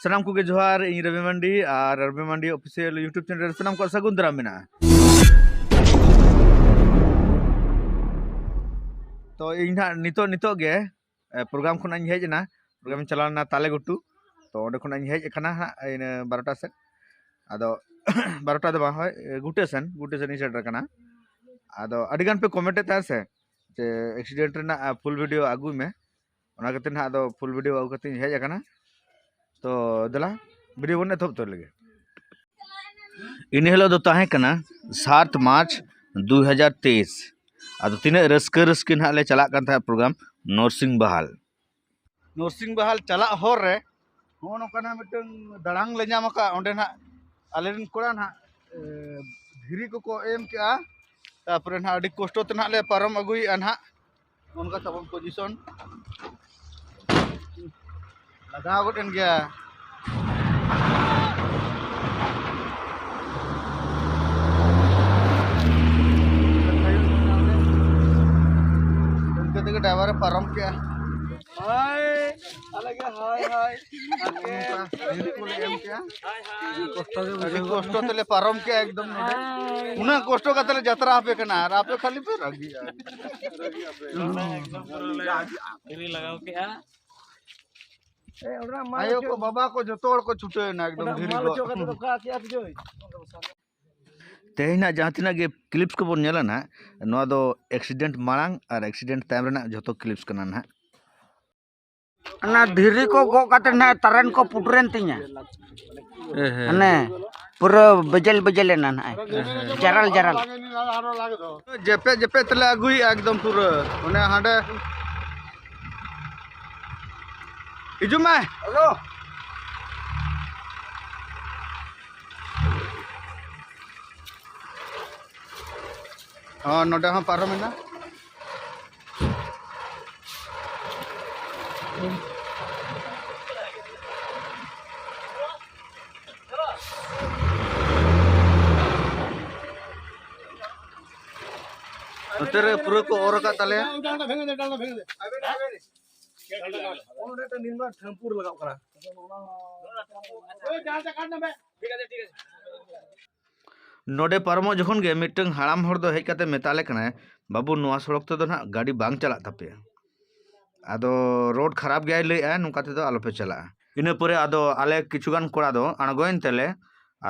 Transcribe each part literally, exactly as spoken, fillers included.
ᱥᱟᱱᱟᱢ ᱠᱚᱜᱮ ᱡᱚᱦᱟᱨ, ᱤᱧ ᱨᱚᱵᱤ ᱢᱟᱱᱰᱤ ᱟᱨ ᱨᱚᱵᱤ ᱢᱟᱱᱰᱤ ᱚᱯᱷᱤᱥᱤᱭᱟᱞ YouTube ᱪᱮᱱᱮᱞ ᱨᱮ ᱥᱟᱱᱟᱢ ᱠᱚᱣᱟᱜ ᱥᱟᱹᱜᱩᱱ ᱫᱟᱨᱟᱢ ᱢᱮᱱᱟᱜᱼᱟ᱾ ᱛᱚ ᱤᱧ ᱱᱟᱦᱟᱜ ᱱᱤᱛᱚᱜ ᱱᱤᱛᱚᱜ ᱜᱮ ᱯᱨᱳᱜᱨᱟᱢ ᱠᱷᱚᱱᱟᱜ ᱤᱧ ᱦᱮᱡ ᱮᱱᱟ᱾ ᱯᱨᱳᱜᱨᱟᱢ ᱤᱧ ᱪᱟᱞᱟᱣ ᱞᱮᱱᱟ ᱛᱟᱞᱮ ᱜᱷᱩᱴᱩ᱾ ᱛᱚ ᱚᱸᱰᱮ ᱠᱷᱚᱱᱟᱜ ᱤᱧ ᱦᱮᱡ ᱟᱠᱟᱱᱟ ᱦᱟᱸᱜ ᱤᱱᱟᱹ ᱵᱟᱨᱚᱴᱟ ᱥᱮᱫ᱾ ᱟᱫᱚ ᱵᱟᱨᱚᱴᱟ ᱫᱚ ᱵᱟᱝ, ᱦᱳᱭ, ᱜᱩᱴᱟᱹ ᱥᱮᱱ, ᱜᱩᱴᱟᱹ ᱥᱮᱱ ᱤᱧ ᱥᱮᱴᱮᱨ ᱟᱠᱟᱱᱟ᱾ ᱟᱫᱚ ᱟᱹᱰᱤ ᱜᱟᱱ ᱯᱮ ᱠᱚᱢᱮᱱᱴ ᱮᱫ ᱛᱟᱦᱮᱸᱫ ᱥᱮ ᱡᱮ ᱮᱠᱥᱤᱰᱮᱱᱴ ᱨᱮᱱᱟᱜ ᱯᱷᱩᱞ ᱵᱷᱤᱰᱤᱭᱳ ᱟᱹᱜᱩᱭ ᱢᱮ᱾ ᱚᱱᱟ ᱠᱷᱟᱹᱛᱤᱨ ᱱᱟᱦᱟᱜ ᱟᱫᱚ ᱯᱷᱩᱞ ᱵᱷᱤᱰᱤᱭᱳ ᱟᱹᱜᱩ ᱠᱟᱛᱮ ᱤᱧ ᱦᱮᱡ ᱟᱠᱟᱱᱟ᱾ ᱛᱚ ᱫᱮᱞᱟ, ᱵᱷᱤᱰᱤᱭᱳ ᱵᱚᱱ ᱮᱛᱚᱦᱚᱵ ᱩᱛᱟᱹᱨ ᱞᱮᱜᱮ᱾ ᱤᱱᱟᱹ ᱦᱤᱞᱳᱜ ᱫᱚ ᱛᱟᱦᱮᱸ ᱠᱟᱱᱟ ᱥᱟᱛ ᱢᱟᱨᱪ ᱫᱩ ᱦᱟᱡᱟᱨ ᱛᱮᱭᱤᱥ᱾ ᱟᱫᱚ ᱛᱤᱱᱟᱹᱜ ᱨᱟᱹᱥᱠᱟᱹ ᱨᱟᱹᱥᱠᱤ ᱱᱟᱦᱟᱜ ᱞᱮ ᱪᱟᱞᱟᱜ ᱠᱟᱱ ᱛᱟᱦᱮᱸᱫ ᱯᱨᱳᱜᱨᱟᱢ ᱱᱚᱨᱥᱤᱝ ᱵᱟᱦᱟᱞ᱾ ᱱᱚᱨᱥᱤᱝ ᱵᱟᱦᱟᱞ ᱪᱟᱞᱟᱜ ᱦᱚᱨ ᱨᱮ ᱱᱚᱜᱼᱚ ᱱᱚᱝᱠᱟᱱᱟᱜ ᱢᱤᱫᱴᱟᱝ ᱫᱟᱲᱟᱝ ᱞᱮ ᱧᱟᱢ ᱟᱠᱟᱫ᱾ ᱚᱸᱰᱮ ᱱᱟᱦᱟᱜ ᱟᱞᱮ ᱨᱮᱱ ᱠᱚᱲᱟ ᱱᱟᱦᱟᱜ, ᱮ, ᱫᱷᱤᱨᱤ ᱠᱚᱠᱚ ᱮᱢ ᱠᱮᱜᱼᱟ᱾ ᱛᱟᱨᱯᱚᱨᱮ ᱱᱟᱦᱟᱜ ᱟᱹᱰᱤ ᱠᱚᱥᱴᱚ ᱛᱮ ᱱᱟᱦᱟᱜ ᱞᱮ ᱯᱟᱨᱚᱢ ᱟᱹᱜᱩᱭᱮᱫᱼᱟ ᱱᱟᱦᱟᱜ᱾ ᱚᱱᱠᱟ ᱛᱟᱵᱚᱱ ᱯᱚᱡᱤᱥᱚᱱ ᱞᱟᱜᱟᱣ ᱜᱚᱫ ᱮᱱ ᱜᱮᱭᱟ᱾ ᱤᱱᱠᱟᱹ ᱛᱮᱜᱮ ᱰᱨᱟᱭᱵᱷᱟᱨ ᱮ ᱯᱟᱨᱚᱢ ᱠᱮᱜᱼᱟ᱾ ᱦᱟᱭ, ᱟᱞᱮ ᱜᱮ ᱦᱟᱭ, ᱦᱟᱭ᱾ ᱫᱷᱤᱨᱤ ᱠᱚᱞᱮ ᱮᱢ ᱠᱮᱜᱼᱟ᱾ ᱟᱹᱰᱤ ᱠᱚᱥᱴᱚ ᱛᱮᱞᱮ ᱯᱟᱨᱚᱢ ᱠᱮᱜᱼᱟ ᱮᱠᱫᱚᱢ ᱱᱚᱰᱮ᱾ ᱩᱱᱟᱹᱜ ᱠᱚᱥᱴᱚ ᱠᱟᱛᱮ ᱞᱮ ᱡᱟᱛᱨᱟ ᱟᱯᱮ ᱠᱟᱱᱟ ᱟᱨ ᱟᱯᱮ ᱠᱷᱟᱹᱞᱤ ᱯᱮ ᱨᱟᱹᱜᱤᱜᱼᱟ᱾ ᱫᱷᱤᱨᱤ ᱞᱟᱜᱟᱣ ᱠᱮᱜᱼᱟ᱾ ᱟᱭᱳ ᱠᱚ, ᱵᱟᱵᱟ ᱠᱚ, ᱡᱚᱛᱚ ᱦᱚᱲ ᱠᱚ ᱪᱷᱩᱴᱟᱹᱣ ᱮᱱᱟ ᱮᱠᱫᱚᱢ ᱫᱷᱤᱨᱤ ᱜᱚᱜ᱾ ᱛᱮᱦᱮᱧ ᱱᱟᱜ ᱡᱟᱦᱟᱸ ᱛᱤᱱᱟᱹᱜ ᱜᱮ ᱠᱞᱤᱯᱥ ᱠᱚᱵᱚᱱ ᱧᱮᱞᱟ ᱱᱟᱜ, ᱱᱚᱣᱟ ᱫᱚ ᱮᱠᱥᱤᱰᱮᱱᱴ ᱢᱟᱲᱟᱝ ᱟᱨ ᱮᱠᱥᱤᱰᱮᱱᱴ ᱛᱟᱭᱚᱢ ᱨᱮᱱᱟᱜ ᱡᱷᱚᱛᱚ ᱠᱞᱤᱯᱥ ᱠᱟᱱᱟ ᱱᱟᱜ᱾ ᱚᱱᱟ ᱫᱷᱤᱨᱤ ᱠᱚ ᱜᱚᱜ ᱠᱟᱛᱮ ᱱᱟᱜ ᱛᱟᱨᱮᱱ ᱠᱚ ᱯᱩᱴᱩᱨᱮᱱ ᱛᱤᱧᱟ᱾ ᱦᱮᱸ, ᱦᱮᱸ᱾ ᱦᱟᱱᱮ ᱯᱩᱨᱟᱹ ᱵᱮᱡᱮᱞ ᱵᱮᱡᱮᱞ ᱮᱱᱟ ᱱᱟᱜ᱾ ᱦᱮᱸ, ᱦᱮᱸ᱾ ᱡᱟᱨᱟᱞ, ᱡᱟᱨᱟᱞ᱾ ᱡᱮᱯᱮᱫ, ᱡᱮᱯᱮᱫ ᱛᱮᱞᱮ ᱟᱹᱜᱩᱭᱮᱫᱼᱟ ᱮᱠᱫᱚᱢ ᱯᱩᱨᱟᱹ᱾ ᱚᱱᱮ ᱦᱟᱸᱰᱮ ᱦᱤᱡᱩᱜ ᱢᱮ᱾ ᱦᱮᱞᱳ᱾ ᱦᱚᱸ, ᱱᱚᱰᱮ ᱦᱚᱸ ᱯᱟᱨᱚᱢᱮᱱᱟ᱾ ᱱᱚᱛᱮ ᱨᱮ ᱯᱩᱨᱟᱹ ᱠᱚ ᱚᱨ ᱟᱠᱟᱫ ᱛᱟᱞᱮᱭᱟ᱾ ᱚᱸᱰᱮ ᱢᱤᱫᱴᱟᱝ ᱱᱤᱨᱢᱟ ᱴᱷᱟᱹᱢᱯᱩᱨ ᱞᱟᱜᱟᱣ ᱠᱟᱱᱟ᱾ ᱱᱚᱰᱮ ᱯᱟᱨᱚᱢᱚᱜ ᱡᱚᱠᱷᱚᱱ ᱜᱮ ᱢᱤᱫᱴᱟᱝ ᱦᱟᱲᱟᱢ ᱦᱚᱲ ᱫᱚ ᱦᱮᱡ ᱠᱟᱛᱮ ᱢᱮᱛᱟᱞᱮ ᱠᱟᱱᱟᱭ, "ᱵᱟᱹᱵᱩ, ᱱᱚᱣᱟ ᱥᱚᱲᱚᱠ ᱛᱮᱫᱚ ᱱᱟᱦᱟᱜ ᱜᱟᱹᱰᱤ ᱵᱟᱝ ᱪᱟᱞᱟᱜ ᱛᱟᱯᱮᱭᱟ, ᱟᱫᱚ ᱨᱳᱰ ᱠᱷᱟᱨᱟᱯ ᱜᱮᱭᱟᱭ ᱞᱟᱹᱭᱮᱫᱼᱟ, ᱱᱚᱝᱠᱟ ᱛᱮᱫᱚ ᱟᱞᱚᱯᱮ ᱪᱟᱞᱟᱜᱼᱟ᱾" ᱤᱱᱟᱹ ᱯᱚᱨᱮ ᱟᱫᱚ ᱟᱞᱮ ᱠᱤᱪᱷᱩ ᱜᱟᱱ ᱠᱚᱲᱟ ᱫᱚ ᱟᱬᱜᱚᱭᱮᱱ ᱛᱮᱞᱮ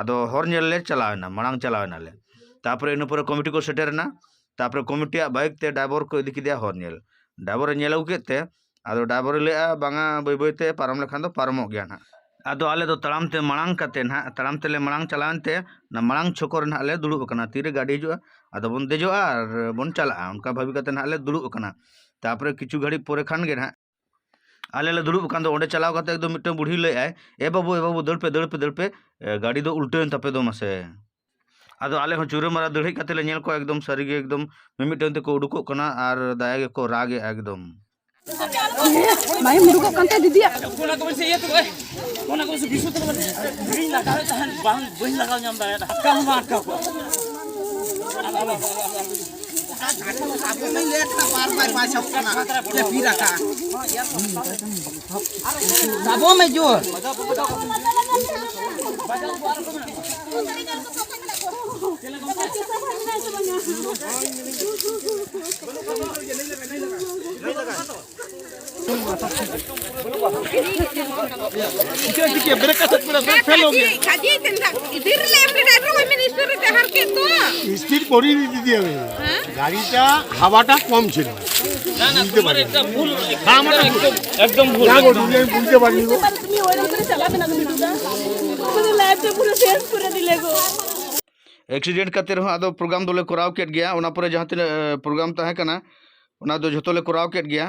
ᱟᱫᱚ ᱦᱚᱨ ᱧᱮᱞ ᱞᱮ ᱪᱟᱞᱟᱣ ᱮᱱᱟ, ᱢᱟᱲᱟᱝ ᱪᱟᱞᱟᱣ ᱮᱱᱟᱞᱮ᱾ ᱛᱟᱯᱚᱨᱮ ᱤᱱᱟᱹ ᱯᱚᱨᱮ ᱠᱚᱢᱤᱴᱤ ᱠᱚ ᱥᱮᱴᱮᱨ ᱮᱱᱟ᱾ ᱛᱟᱯᱚᱨᱮ ᱠᱚᱢᱤᱴᱤᱭᱟᱜ ᱵᱟᱭᱤᱠ ᱛᱮ ᱰᱟᱭᱵᱚᱨ ᱠᱚ ᱤᱫᱤ ᱠᱮᱫᱮᱭᱟ ᱦᱚᱨ ᱧᱮᱞ᱾ ᱰᱟᱭᱵᱚᱨᱮ ᱧᱮᱞ ᱟᱹᱜᱩ ᱠᱮᱫ ᱛᱮ ᱟᱫᱚ ᱰᱟᱭᱵᱚᱨᱮ ᱞᱟᱹᱭᱮᱫᱼᱟ, "ᱵᱟᱝᱟ, ᱵᱟᱹᱭ ᱵᱟᱹᱭ ᱛᱮ ᱯᱟᱨᱚᱢ ᱞᱮᱠᱷᱟᱱ ᱫᱚ ᱯᱟᱨᱚᱢᱚᱜ ᱜᱮᱭᱟ ᱱᱟᱦᱟᱜ᱾" ᱟᱫᱚ ᱟᱞᱮ ᱫᱚ ᱛᱟᱲᱟᱢ ᱛᱮ ᱢᱟᱲᱟᱝ ᱠᱟᱛᱮ ᱱᱟᱦᱟᱜ, ᱛᱟᱲᱟᱢ ᱛᱮᱞᱮ ᱢᱟᱲᱟᱝ ᱪᱟᱞᱟᱣᱮᱱ ᱛᱮ ᱚᱱᱟ ᱢᱟᱲᱟᱝ ᱪᱷᱚᱠᱚ ᱨᱮ ᱱᱟᱦᱟᱜ ᱞᱮ ᱫᱩᱲᱩᱵ ᱟᱠᱟᱱᱟ᱾ ᱛᱤᱨᱮ ᱜᱟᱹᱰᱤ ᱦᱤᱡᱩᱜᱼᱟ, ᱟᱫᱚ ᱵᱚᱱ ᱫᱮᱡᱚᱜᱼᱟ ᱟᱨ ᱵᱚᱱ ᱪᱟᱞᱟᱜᱼᱟ, ᱚᱱᱠᱟ ᱵᱷᱟᱵᱤ ᱠᱟᱛᱮ ᱱᱟᱦᱟᱜ ᱞᱮ ᱫᱩᱲᱩᱵ ᱟᱠᱟᱱᱟ᱾ ᱛᱟᱯᱚᱨᱮ ᱠᱤᱪᱷᱩ ᱜᱷᱟᱹᱲᱤᱡ ᱯᱚᱨᱮ ᱠᱷᱟᱱ ᱜᱮ ᱱᱟᱦᱟᱜ ᱟᱞᱮ ᱞᱮ ᱫᱩᱲᱩᱵ ᱟᱠᱟᱱ ᱫᱚ, ᱚᱸᱰᱮ ᱪᱟᱞᱟᱣ ᱠᱟᱛᱮ ᱮᱠᱫᱚᱢ ᱢᱤᱫᱴᱟᱝ ᱵᱩᱲᱦᱤ ᱞᱟᱹᱭᱮᱫᱼᱟᱭ, "ᱮ ᱵᱟᱹᱵᱩ, ᱮ ᱵᱟᱹᱵᱩ, ᱫᱟᱹᱲ ᱯᱮ, ᱫᱟᱹᱲ ᱯᱮ, ᱫᱟᱹᱲ ᱯᱮ, ᱮ, ᱜᱟᱹᱰᱤ ᱫᱚ ᱩᱞᱴᱟᱹᱣᱮᱱ ᱛᱟᱯᱮ ᱫᱚ ᱢᱟᱥᱮ᱾" ᱟᱫᱚ ᱟᱞᱮ ᱦᱚᱸ ᱪᱩᱨᱟᱹ ᱢᱟᱨᱟ ᱫᱟᱹᱲ ᱦᱮᱡ ᱠᱟᱛᱮ ᱞᱮ ᱧᱮᱞ ᱠᱚᱣᱟ, ᱮᱠᱫᱚᱢ ᱥᱟᱹᱨᱤ ᱜᱮ ᱮᱠᱫᱚᱢ ᱢᱤᱢᱤᱫᱴᱟᱝ ᱛᱮᱠᱚ ᱩᱰᱩᱠᱚᱜ ᱠᱟᱱᱟ ᱟᱨ ᱫᱟᱭᱟ ᱜᱮᱠᱚ ᱨᱟᱜᱮᱜᱼᱟ ᱮᱠᱫᱚᱢ᱾ ᱵᱟᱭ ᱩᱰᱩᱠᱚᱜ ᱠᱟᱱ ᱛᱟᱭ ᱫᱤᱫᱤᱭᱟᱜ᱾ ᱚᱱᱟ ᱠᱚ ᱥᱮ ᱤᱭᱟᱹ ᱛᱚᱵᱮ, ᱚᱱᱟ ᱠᱚ ᱥᱮ ᱵᱤᱥᱩ ᱛᱚᱵᱮ ᱵᱤᱲᱤᱧ ᱞᱟᱜᱟᱣᱮᱫ ᱛᱟᱦᱮᱸᱫ, ᱵᱟᱝ, ᱵᱟᱹᱧ ᱞᱟᱜᱟᱣ ᱧᱟᱢ ᱫᱟᱲᱮᱭᱟᱫᱟ, ᱟᱴᱠᱟᱣ ᱦᱚᱸ ᱵᱟᱝ ᱟᱴᱠᱟᱣ ᱠᱚᱜᱼᱟ᱾ ᱟᱵᱚ ᱢᱟ ᱞᱮᱴ ᱠᱷᱟᱱ ᱵᱟᱨ ᱵᱟᱭ ᱯᱟᱸᱪ ᱦᱚᱸ ᱠᱟᱱᱟ᱾ ᱞᱮ ᱯᱤᱨ ᱟᱠᱟᱜᱼᱟ᱾ ᱥᱟᱵᱚ ᱢᱮ ᱡᱳᱨ᱾ क्या, क्या, ब्रेक का साथ पूरा ब्रेक फेल हो गया। কাজেই, কাজেই চিন্তা। ইদির লে এমনি ড্রাইভার ওই মিনিস্টার এটা হার কে তো। স্পিড করিনি দিদি আমি। হ্যাঁ? গাড়িটা হাওয়াটা কম ছিল। না, না, বুঝতে তোমার পারিনি। একটা ভুল, হ্যাঁ, আমার একটা ভুল। একদম, একদম ভুল। না গো, দিদি, আমি বুঝতে পারিনি গো। তুমি ওইরকম করে চালাবে না, তুমি দুটা। আমাদের লাইফটা পুরো শেষ করে দিলে গো। ᱮᱠᱥᱤᱰᱮᱱᱴ ᱠᱟᱛᱮ ᱨᱮᱦᱚᱸ ᱟᱫᱚ ᱯᱨᱳᱜᱨᱟᱢ ᱫᱚᱞᱮ ᱠᱚᱨᱟᱣ ᱠᱮᱫ ᱜᱮᱭᱟ᱾ ᱚᱱᱟ ᱯᱚᱨᱮ ᱡᱟᱦᱟᱸ ᱛᱤᱱᱟᱹᱜ, ᱮ, ᱯᱨᱳᱜᱨᱟᱢ ᱛᱟᱦᱮᱸ ᱠᱟᱱᱟ, ᱚᱱᱟ ᱫᱚ ᱡᱷᱚᱛᱚ ᱞᱮ ᱠᱚᱨᱟᱣ ᱠᱮᱫ ᱜᱮᱭᱟ᱾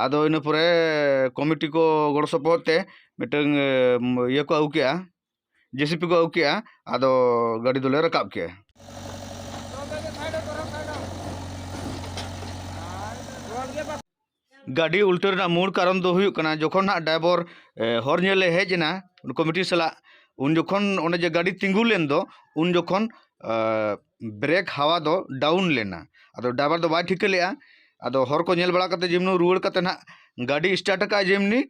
ᱟᱫᱚ ᱤᱱᱟᱹ ᱯᱚᱨᱮ ᱠᱚᱢᱤᱴᱤ ᱠᱚ ᱜᱚᱲᱚ ᱥᱚᱯᱚᱦᱚᱫ ᱛᱮ ᱢᱤᱫᱴᱟᱝ, ᱮ, ᱤᱭᱟᱹ ᱠᱚ ᱟᱹᱜᱩ ᱠᱮᱜᱼᱟ, ᱡᱮᱥᱤᱯᱤ ᱠᱚ ᱟᱹᱜᱩ ᱠᱮᱜᱼᱟ᱾ ᱟᱫᱚ ᱜᱟᱹᱰᱤ ᱫᱚᱞᱮ ᱨᱟᱠᱟᱵ ᱠᱮᱜᱼᱟ᱾ ᱜᱟᱹᱰᱤ ᱩᱞᱴᱟᱹᱣ ᱨᱮᱱᱟᱜ ᱢᱩᱲ ᱠᱟᱨᱚᱱ ᱫᱚ ᱦᱩᱭᱩᱜ ᱠᱟᱱᱟ, ᱡᱚᱠᱷᱚᱱ ᱦᱟᱸᱜ ᱰᱟᱭᱵᱚᱨ, ᱮ, ᱦᱚᱨ ᱧᱮᱞᱮ ᱦᱮᱡ ᱮᱱᱟ ᱠᱚᱢᱤᱴᱤ ᱥᱟᱞᱟᱜ, ᱩᱱ ᱡᱚᱠᱷᱚᱱ ᱚᱸᱰᱮ ᱡᱮ ᱜᱟᱹᱰᱤ ᱛᱤᱸᱜᱩ ᱞᱮᱱ ᱫᱚ, ᱩᱱ ᱡᱚᱠᱷᱚᱱ, ᱮ, ᱵᱨᱮᱠ ᱦᱟᱣᱟ ᱫᱚ ᱰᱟᱣᱩᱱ ᱞᱮᱱᱟ᱾ ᱟᱫᱚ ᱰᱟᱭᱵᱚᱨ ᱫᱚ ᱵᱟᱭ ᱴᱷᱤᱠᱟᱹ ᱞᱮᱜᱼᱟ᱾ ᱟᱫᱚ ᱦᱚᱨ ᱠᱚ ᱧᱮᱞ ᱵᱟᱲᱟ ᱠᱟᱛᱮ ᱡᱮᱢᱱᱤ ᱨᱩᱣᱟᱹᱲ ᱠᱟᱛᱮ ᱱᱟᱦᱟᱜ ᱜᱟᱹᱰᱤ ᱥᱴᱟᱨᱴ ᱟᱠᱟᱫᱼᱟ, ᱡᱮᱢᱱᱤ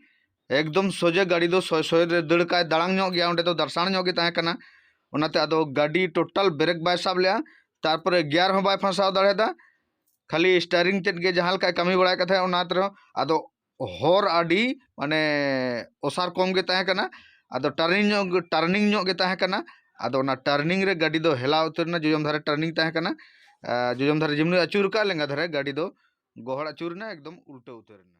ᱮᱠᱫᱚᱢ ᱥᱚᱡᱷᱮ ᱜᱟᱹᱰᱤ ᱫᱚ ᱥᱚᱭ ᱥᱚᱭ ᱨᱮ ᱫᱟᱹᱲ ᱠᱟᱭ, ᱫᱟᱲᱟᱝ ᱧᱚᱜ ᱜᱮᱭᱟ, ᱚᱸᱰᱮ ᱫᱚ ᱫᱟᱨᱥᱟᱲ ᱧᱚᱜ ᱜᱮ ᱛᱟᱦᱮᱸ ᱠᱟᱱᱟ᱾ ᱚᱱᱟᱛᱮ ᱟᱫᱚ ᱜᱟᱹᱰᱤ total brake ᱵᱟᱭ ᱥᱟᱵ ᱞᱮᱜᱼᱟ, ᱛᱟᱨᱯᱚᱨᱮ gear ᱦᱚᱸ ᱵᱟᱭ ᱯᱷᱟᱥᱟᱣ ᱫᱟᱲᱮᱭᱟᱫᱟ, ᱠᱷᱟᱹᱞᱤ steering ᱛᱮᱫ ᱜᱮ ᱡᱟᱦᱟᱸ ᱞᱮᱠᱟᱭ ᱠᱟᱹᱢᱤ ᱵᱟᱲᱟᱭᱮᱫ ᱠᱟᱱ ᱛᱟᱦᱮᱸᱫ᱾ ᱚᱱᱟ ᱛᱮᱦᱚᱸ ᱟᱫᱚ ᱦᱚᱨ ᱟᱹᱰᱤ ᱢᱟᱱᱮ ᱚᱥᱟᱨ ᱠᱚᱢ ᱜᱮ ᱛᱟᱦᱮᱸ ᱠᱟᱱᱟ, ᱟᱫᱚ turning ᱧᱚᱜ, turning ᱧᱚᱜ ᱜᱮ ᱛᱟᱦᱮᱸ ᱠᱟᱱᱟ᱾ ᱟᱫᱚ ᱚᱱᱟ turning ᱨᱮ ᱜᱟᱹᱰᱤ ᱫᱚ ᱦᱮᱞᱟᱣ ᱩᱛᱟᱹᱨ ᱮᱱᱟ, ᱡᱚᱡᱚᱢ ᱫᱷᱟᱨᱮ turning ᱛᱟᱦᱮᱸ ᱠᱟᱱᱟ᱾ ᱟᱨ ᱡᱚᱡᱚᱢ ᱫᱷᱟᱨᱮ ᱡᱮᱢᱱᱤ ᱟᱹᱪᱩᱨ ᱠᱟᱜᱼᱟ, ᱞᱮᱸᱜᱟ ᱫᱷᱟᱨᱮ ᱜᱟᱹᱰᱤ ᱫᱚ ᱜᱚᱦᱚᱲ ᱟᱹᱪᱩᱨ ᱮᱱᱟ, ᱮᱠᱫᱚᱢ ᱩᱞᱴᱟᱹ ᱩᱛᱟᱹᱨ ᱮᱱᱟ᱾